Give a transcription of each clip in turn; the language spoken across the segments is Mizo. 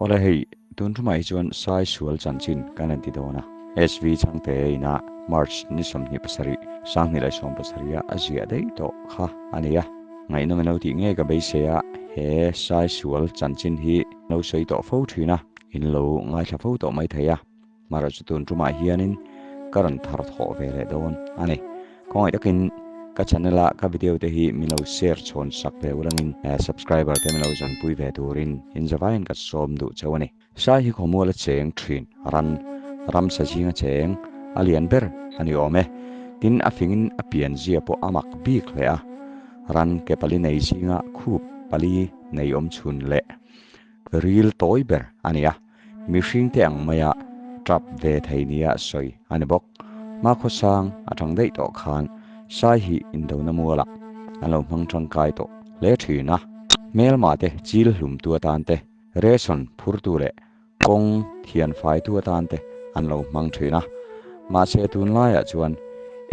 Awle hei, tun thumah hi chuan Sai sual chanchin kan han ti dawn a. SV Chhangte ina March ni 27, 2017 a a ziah daih tawh kha a ni a. Ngaihnawm ilo tih nge ka beisei a, he Sai sual chanchin hi lo sawi tawh fo thin a, in lo ngaithla fo tawh mai thei a. Mara chu tun tumah hianin ka rawn thar thawh ve leh dawn a ni. Khawngaih takin ka channel a ka video te hi min lo share chhawn sak ve ulangin subscriber te min lo zanpui ve turin in zavaiin ka sawm duh cheu a ni. Sai hi khawmual a cheng thin ran ramsa zinga cheng a lian ber a ni awm e. Tin a fingin a pian zia pawh a mak bik hle a. Ran ke pali nei zinga khup pali nei awm chhun leh ril tawi ber a ni a. Mihringte ang maia tap ve thei nia sawi a ni bawk. Hmakhawsang atang daih tawh khan Sai hi indona mualah an lo hmang tangkai tawh hle thin a. Hmelma te chil hlumtu atan te, ration phurtu leh kawng thianfaitu atan te an lo hmang thin a. Mahse tunlaiah chuan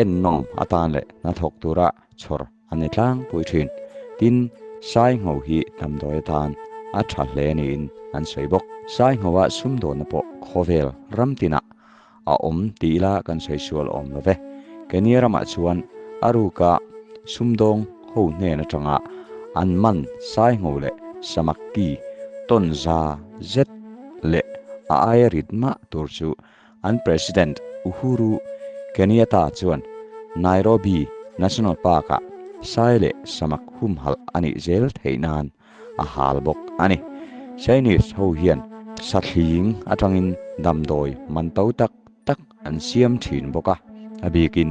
ennawm atan leh hnathawk tura chhawr a ni tlangpui thin. Tin, Saingho hi damdawi atan a tha hle niin an sawi bawk. Sainghoa sumdawnna pawh khawvel ram tinah a awm ti ila kan sawi sual awm lo ve. Kenya ramah chuan a ruka sumdawng ho hnen atanga an man Saingho leh Samakki tawn za zet leh a aia rit mah tur chu An President Uhuru Kenyatta chuan Nairobi National Park-ah sai leh samak humhalh a nih zel theih nan a hal bawk a ni. Chinese ho hian sathling atangin damdawi man to tak tak an siam thin bawk a, a bikin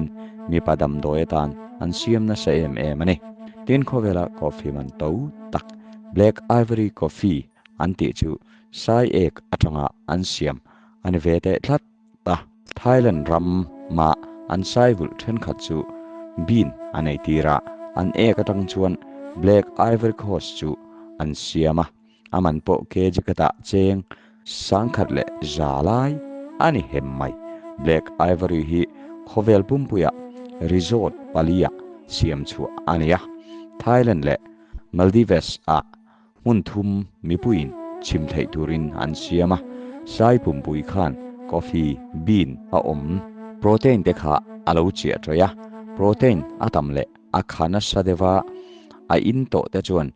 mipa damdawi atan an siam nasa em em a ni. Tin khawvela coffee man to tak Black Ivory Coffee an tih chu sai ek atanga an siam a ni ve teh tlat a. Thailand ram mah an sai vulh thenkhat chu bean a nei tir a, an ek atang chuan Black Ivory Coast chu an siam a, a man pawh kg khatah cheng 1100 lai a ni hem mai. Black Ivory hi khawvel pumpuiah resort paliah siam chhuah a ni a, Thailand leh Maldives ah Hmun thum mipuiin chhim theih turin an siam a, sai pumpui khan coffee bean a awm protein te kha a lo chiah tawih a, protein a tam leh a kha nasa deuh a, a in tawh te chuan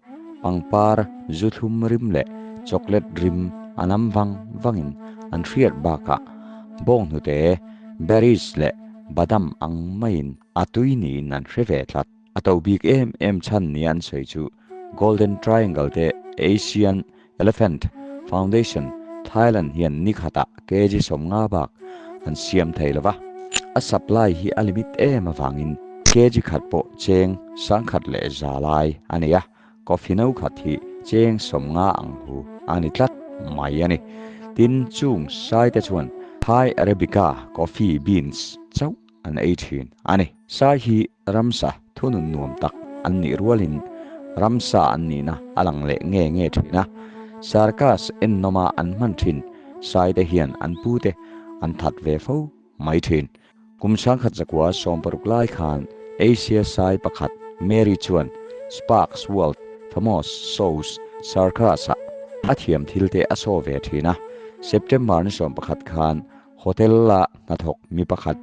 pangpar zu thlum rim leh chocolate rim a nam vang vangin an hriat bakah bawnghnute, berries leh badam ang maiin a tui niin an hre ve tlat. A to bik em em chhan nia an sawi chu Golden Triangle te Asian Elephant Foundation Thailand hian ni khatah kg 50 bak an siam thei lo va. A supply hi a limit em avangin kg khat pawh cheng 1100 lai a nei a, coffee no khat hi cheng 50 ang hu a ni tlat mai a ni. Tin, chung sai te chuan Thai Arabica coffee beans chauh an ei thin a ni. Sai hi ramsa thunun nuam tak an nih rualin ramsa an nihna a lang leh nge nge thin a. Circus ennawma an hman thin sai te hian an pute an that ve fo mai thin. Kum 1916 lai khan Asia sai pakhat Mary chuan Sparks World Famous Shows Circus-ah a thiam thil te a saw ve thin a. September ni 11 khan Hotel la hnathawk mi pakhat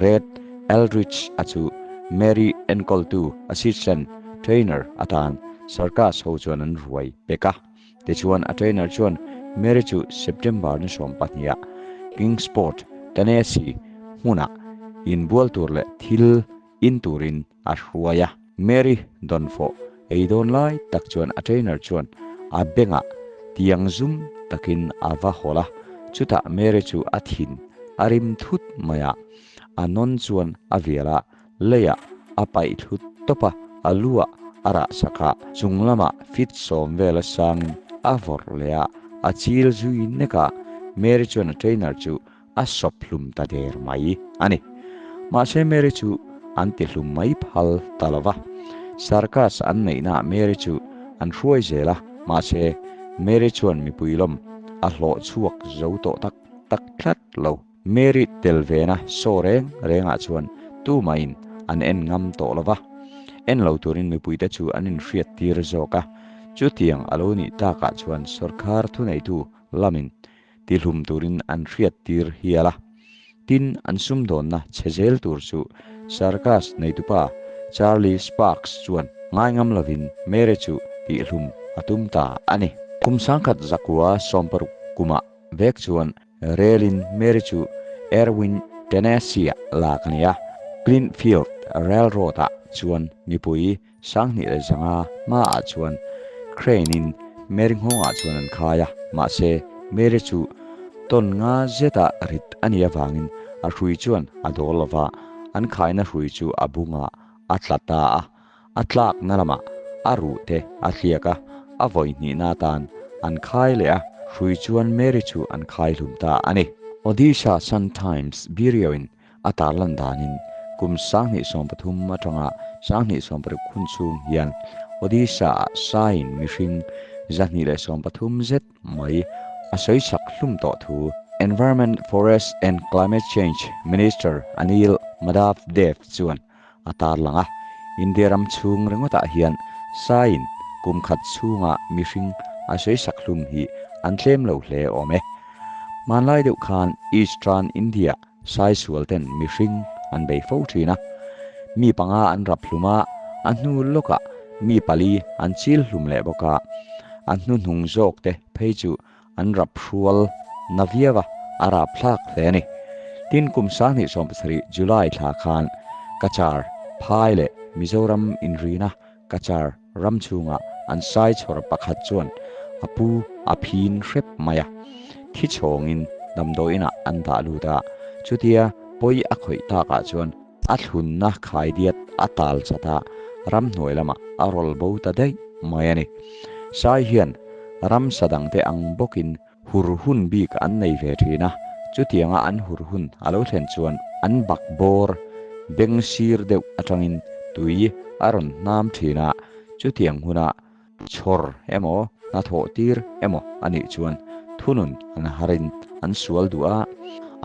Red Eldridge a chu Mary enkawltu assistant trainer atan circus ho chuan an ruai pek a. Tichuan a trainer chuan Mary chu September ni 12 ah Kingsport, Tennessee hmunah inbual tur leh thil in turin a hruai a. Mary dawnfawh ei dawn lai tak chuan a trainer chuan a bengah tiang zum takin a va hawl a, chutah Mary chu a thin a rim thut mai a, a nawn chuan a vial a, leiah a paih thlut tawp a, a luah a rah sak a, chung lamah fit 10 vel a sangin a vawrh leh a, a chil zui nek a, Mary chuan a trainer chu a sawp hlum ta der mai a ni. Mahse Mary chu an ti hlum mai phal ta lo va. Circus an neihnaah Mary chu an hruai zel a, mahse Mary chuan mipui lawm a hlawh chhuak zo tawh tak tak tlat lo. Mary tel vena saw reng rengah chuan tumahin an en ngam tawh lo va. En lo turin mipuite chu an inhriat tir zawk a. Chutiang a lo nih takah chuan sorkar thuneitu lamin tihlum turin an hriattir hial a. Tin, an sumdawnna chhe zel tur chu circus neitupa Charlie Sparks chuan ngaingam lovin Mary chu tihlum a tum ta a ni. Kum sangkhat zakua 60 kumah vek chuan Relin Mary chu Erwin, Tennessee-ah lak a ni a. Plainfield Railroad-ah chuan mipui 2500 hmaah chuan crane-in Mary nghawngah chuan an khai a, mahse Mary chu tawn nga zeta rit a nih avangin a hrui chuan a dawl lo va, an khaina hrui chu a bungah a tla ta a, a tlakna lamah a ruh te a thliak a, a vawi hnihna atan an khai leh a, hrui chuan Mary chu an khai hlum ta a ni. Odisha Sun Times Bureau-in A tarlan danin kum 2013 atanga 2016 hun chhung hian Odisha-ah saiin mihring 213 zet mai a sawisak hlum tawh thu Environment, Forest and Climate Change Minister Anil Madhav Dev chuan a tarlang a. India ram chhung ringawtah hian saiin kum khat chhunga mihring a sawisak hlum hi an tlem lo hle awm e. Hmanlai deuh khan Eastern India Saisual ten mihring an bei fo thin a, mi panga an rap hlum a, a hnu lawkah mi pali an chil hlum leh bawk a, a hnuhnung zawk te phei chu an rap hrual na viau a, a rap thlak hle a ni. Tin, kum 2017 July thla khan Cachar, Phai leh Mizoram inrina Cachar ram chhungah an sai chhawr pakhat chuan a pu a phin hrep mai a, thi chhawngin damdawiinah an dah lut a, chutia pawi a khawih takah chuan a thlunna khaidiat a tal chat a, ramhnuai lamah a rawl bo ta daih mai a ni. Sai hian ramsa dangte ang bawkin hur hun bik an nei ve thin a, chutianga an hur hun a lo thlen chuan an bak bawr beng sir deuh atangin tui a rawn hnam thin a, chutiang huna chhawr emaw hnathawh tir emaw a nih chuan thunun an harin an sual duh a,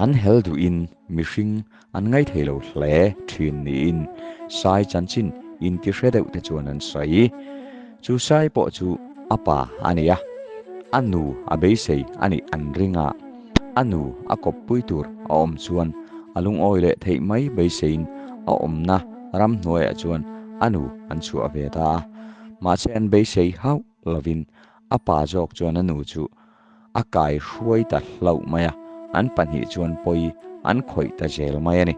an hel duhin mihring an ngaithei lo hle thin niin sai chanchin intihre deuh te chuan an sawi. Chu sai pawh chu a pa a ni a, a nu a beisei a nih an ring a, a nu a kawppui tur a awm chuan a lungawi leh theih mai beiseiin a awmna ramhnuaiah chuan a nu an chhuah ve ta a, mahse an beisei hauh lovin a pa zawk chuan a nu chu a kai hruai ta hlauh mai a, an pahnih chuan pawi an khawih ta zel mai a ni.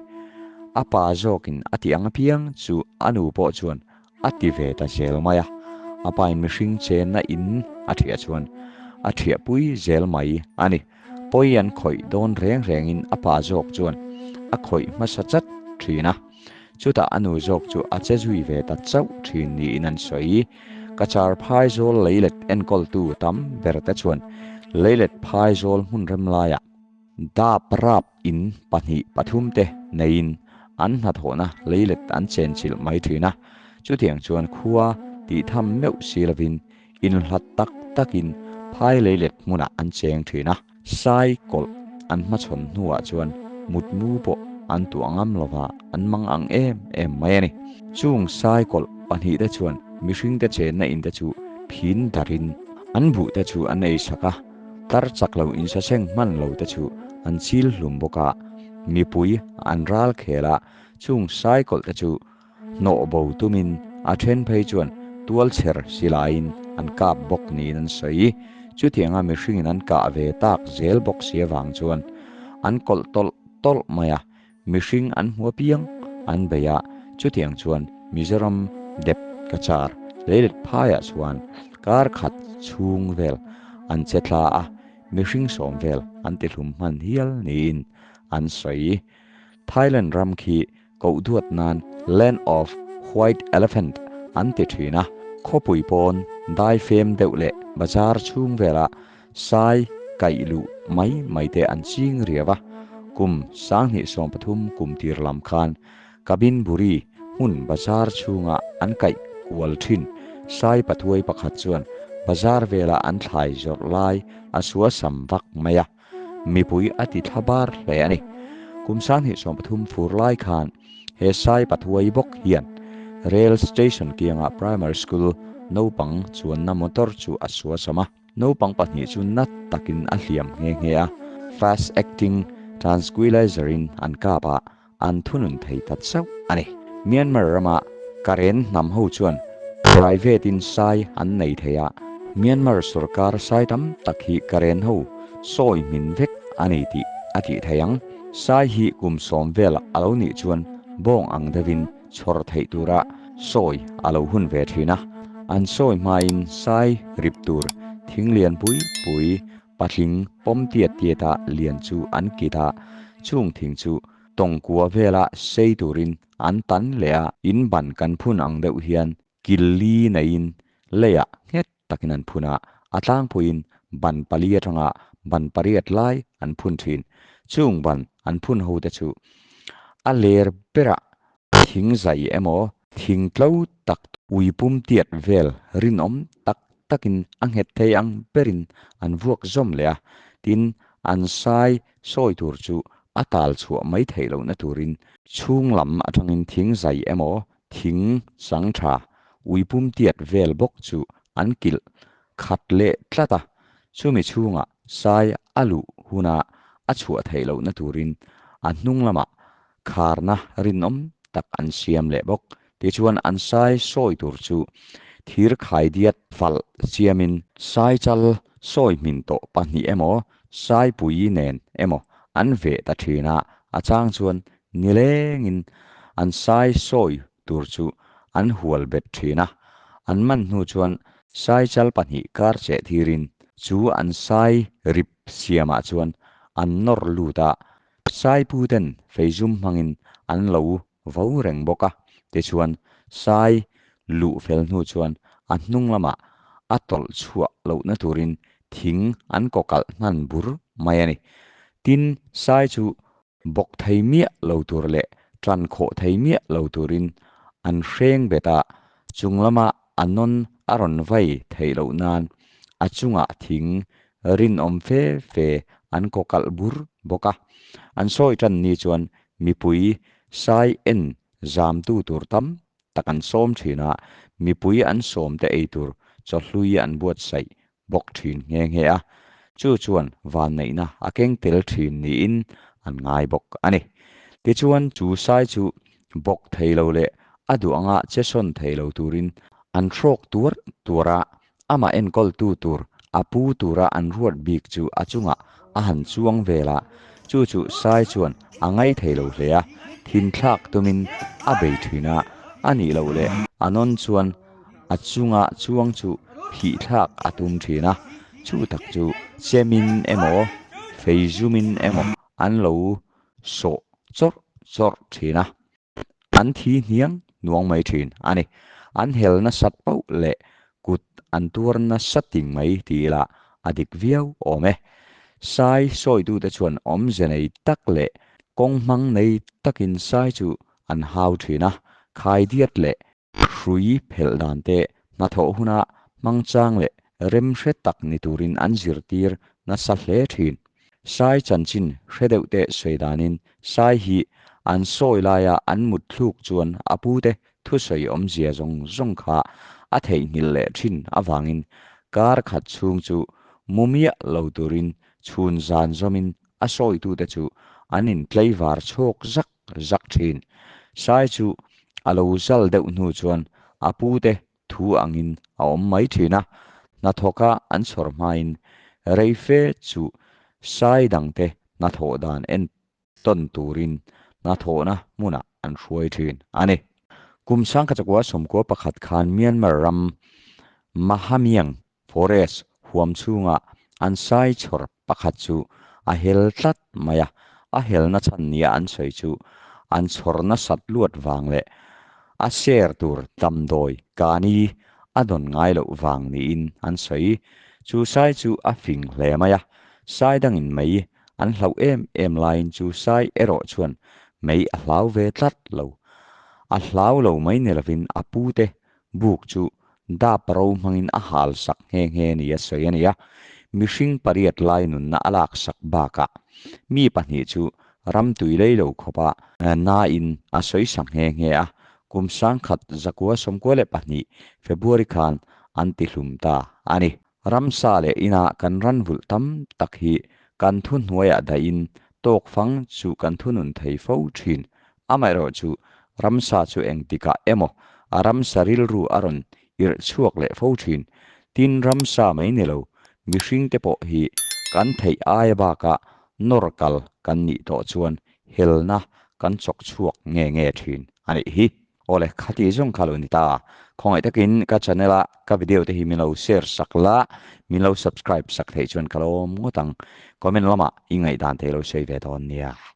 A pa zawkin a tih ang apiang chu a nu pawh chuan a ti ve ta zel mai a, a pain mihring chenna in a thiah chuan a thiahpui zel mai a ni. Pawi an khawih dawn reng rengin a pa zawk chuan a khawih hmasa chat thin a, chutah a nu zawk chu a che zui ve ta chauh thin niin an sawi. Cachar phaizawl leilet enkawltu tam ber te chuan leilet phaizawl hmun rem laiah dap rap in pahnih pathum te neiin an hnathawhna leilet an chenchilh mai thin a, chutiang chuan khua tih tham meuh si lovin inhlat tak takin phai leilet hmunah an cheng thin a. Sai kawlh an hmachhawn hnuah chuan mutmu pawh an tuah ngam lova an mang ang em em mai a ni. Chung sai kawlh pahnihte chuan mihringte chenna inte chu phin darin an buhte chu an ei sak a, tar chak lo insaseng hman lo te chu an chil hlum bawk a, mipui an ral khel a, chung sai kawlh te chu Hnawh bo tumin a then phei chuan tualchher silaiin an kap bawk niin an sawi. Chutianga mihringin an kah ve tak zel bawk si avang chuan an kawlh tawlh tawlh mai a, mihring an hmu apiang an bei a, chutiang chuan Mizoram dep Cachar leilet phaiah chuan kar khat chhung vel an che thla a, mihring sawm vel an tihlum hman hial niin an sawi. Thailand ram khi koh duat nan Land of White Elephant an ti thin a, khawpui pawn dai fem deuh leh bazar chhung vela sai kaih luh mai mai te an ching riau a, kum 2013 kum tir lam khan Kabinburi hmun bazar chhunga an kaih kual thin sai pathuai pakhat chuan bazar vela an thlai zawrh lai a suasam vak mai a. Mipui a ti thla bar hle a ni. Kum 2013 fur lai khan he sai pathuai bawk hian Rail Station kianga Primary School naupang chuanna motor chu a suasam a. Naupang pahnih chu nat takin a hliam nghe nghe a, fast acting tranquilizer in an kap a, an thunun thei ta chauh a ni. Myanmar rama Karen hnam ho chuan private in sai an nei thei a, Myanmar sorkar sai tam tak hi Karen ho sawi hmin vek a ni tih a tih thei ang. Sai hi kum sawm vel a lo nih chuan bawng ang deuhin chhawr theih tura sawi a lo hun ve thin a, an sawi hmain sai rip tur thing lian pui pui patling pawm tiat tiata lian chu an kit a, chung thing chu tawngkua vela sei turin an tan leh a, in ban kan phun ang deuh hian kil li neiin leiah nghet takin an phun a, a tlangpuiin ban pali atanga ban pariat lai an phun thin. Chung ban an phun ho te chu a ler berah thing zai emaw, thing tlo tak ui pum tiat vel rinawm tak takin a nghet thei ang berin an vuak zawm leh a, tin an sai sawi tur chu a tal chhuah mai theih lohna turin chhung lam atangin thing zai emaw Thing chang tha uipum tiat vel bawk chu an kilh khat leh tlat a, chumi chhungah sai a luh huna a chhuah theih lohna turin a hnung lamah kharna rinawm tak an siam leh bawk. Tichuan an sai sawi tur chu thir khaidiat falh siamin sai chal sawi hmin tawh pahnih emaw saipui nen emaw an veh ta thin a, a chang chuan Nilengin an sai sawi tur chu an hual bet thin a, an man hnu chuan sai chal pahnih kar cheh thirin chu an sai rip siamah chuan an nawr lut a, sai pu ten feizum hmangin an lo vo reng bawk a, tichuan sai luh fel hnu chuan a hnung lamah a tawlh chhuah lohna turin thing an kawkalh hnan bur mai a ni. Tin, sai chu Bawk thei miah lo tur leh tan khawh thei miah lo turin an hreng bet a, chung lama a nawn a rawn vai theih loh nan a chungah thing rinawm fe fe an kaw kalh bur bawk a. An sawi tan ni chuan mipui sai en zamtu tur tam tak an sawm thin a, mipui an sawmte ei tur chawhlui an buatsaih bawk thin nghe nghe a, chu chuan vanneihna a keng tel thin niin an ngai bawk a ni. Tichuan chu sai chu bawk thei lo leh a duh anga che sawn thei lo turin an hrawk tuar tuar a, amah enkawltu tur a pu tura an ruat bik chu a chungah a han chuang vel a, chu chu sai chuan a ngai thei lo hle a, thinthlak tumin a bei thin a, a nih loh leh a nawn chuan A chunga chuang chu phihthlak a tum thin a, chu tak chu chemin emaw feizumin emaw an lo sawh chawrh chawrh thin a, an thi hniang nuang mai thin a ni. An hel nasat pauh leh kut an tuar nasa ting mai ti ila a dik viau awm e. Sai sawitute chuan awmze nei tak leh kawng hmang nei takin sai chu an hau thin a, khaidiat leh Hrui phelh dan te hnathawh huna hmangchang leh remhre tak ni turin an zirtir nasa hle thin. Sai chanchin hre deuh te sawi danin Sai hi an sawi laia an mut thluk chuan a pute thusawi awmzia zawng zawng kha a theihnghilh leh thin avangin kar khat chhung chu mu miah lo turin chhun zan zawmin a sawitute chu an intleivar chhawk zak zak thin. Sai chu a lo zal deuh hnu chuan a pute thu angin a awm mai thin a, hnathawka an chhawr hmain rei fe chu sai dangte hnathawh dan en tawn turin hnathawhna hmunah an hruai thin a ni. Kum sangkachakua sawmkua pakhat khan Myanmar ram Mahamiang Forest huam chhunga an sai chhawr pakhat chu a hel tlat mai a, a helna chhan nia an sawi chu an chhawr nasat luat vang leh a share tur damdawi kani a dawn ngai loh vang niin an sawi. Chu sai chu a fing hle mai a, sai dangin mei an hlauh em em laiin chu sai erawh chuan mei a hlau ve tlat lo. A hlau lo mai ni lovin a pute Buk chu dap ro hmangin a hal sak nghe nghe ni a sawi a ni a, mihring pariat lai nunna a lak sak bakah mi pahnih chu ram tui lei lo khawpa nain a sawi sak nghe nghe a, kum sangkhat zakua sawmkua leh pahnih February khan an ti hlum ta a ni. Ramsa leh ina kan ran vulh tam tak hi kan thuhnuaiah dahin tawk fang chu kan thunun thei fo thin. Amaherawhchu, ramsa chu engtikah emaw a ramsa rilru a rawn irh chhuak leh fo thin. Tin, ramsa mai ni lo, mihringte pawh hi kan theih aia bakah nawr kal kan nih tawh chuan helna kan chawk chhuak nge nge thin a nih hi. Awle, khati zawng kha lo ni ta. Khawngaih takin ka channel a ka video te hi min lo share sak la, min lo subscribe sak theih chuan ka lawm ngawt ang. Comment lamah i ngaihdan te lo sawi ve dawn nia.